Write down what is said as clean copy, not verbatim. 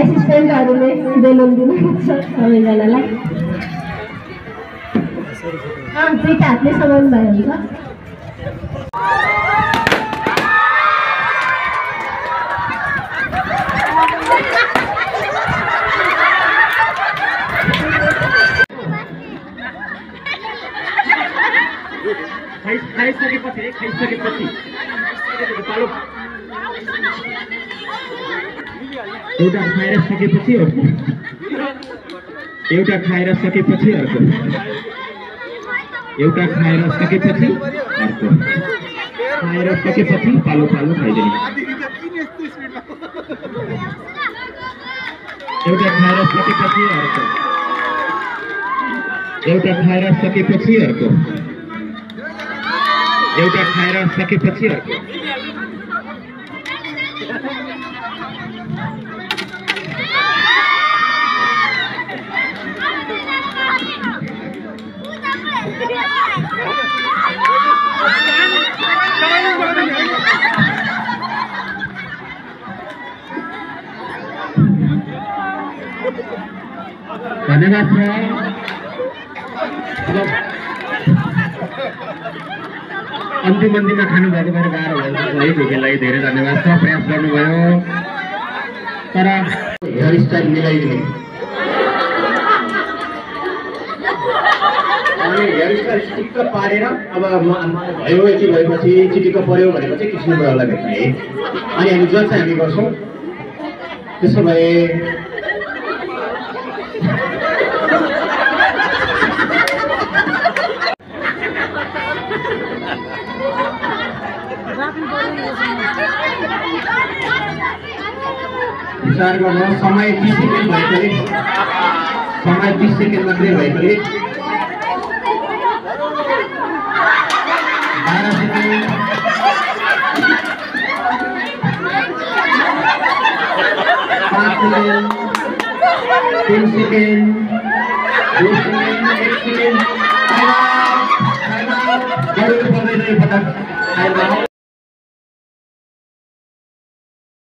एसिस्टेन्टहरूले balloon दिनुहुन्छ सबैजनालाई। दुईटा हातले समान भयो हुन्छ। खाइसकेपछि पालो एउटा खाएर सकेपछि अर्को, एउटा खाएर सकेपछि अर्को, एउटा खाएर सकेपछि अर्को, खाएर सकेपछि पालो पालो खाइदिने। एउटा खाएर सकेपछि अर्को, एउटा खाएर सकेपछि अर्को, एउटा खाएर सकेपछि अर्को। धन्यवाद छ। अन्तिम अन्तिममा खानुभएको भएर गाह्रो भयो ढुकेलाई धेरै धन्यवाद छ। प्रयास गर्नुभयो तर हेयर स्टाइल मिलाइदिने अनि हेयर स्टाइल चिटिक्क पारेर अब भयो यति भएपछि चिटिक्क पर्यो भनेपछि कृष्ण बराललाई भेट्ने अनि हामी जज चाहिँ हामी गर्छौँ। त्यसो भए विचार गर्नु। समय 30 सेकेन्ड भएकोले, समय 30 सेकेन्ड मात्रै भएकोले 12 second 5 second 3 second 2 second 1 second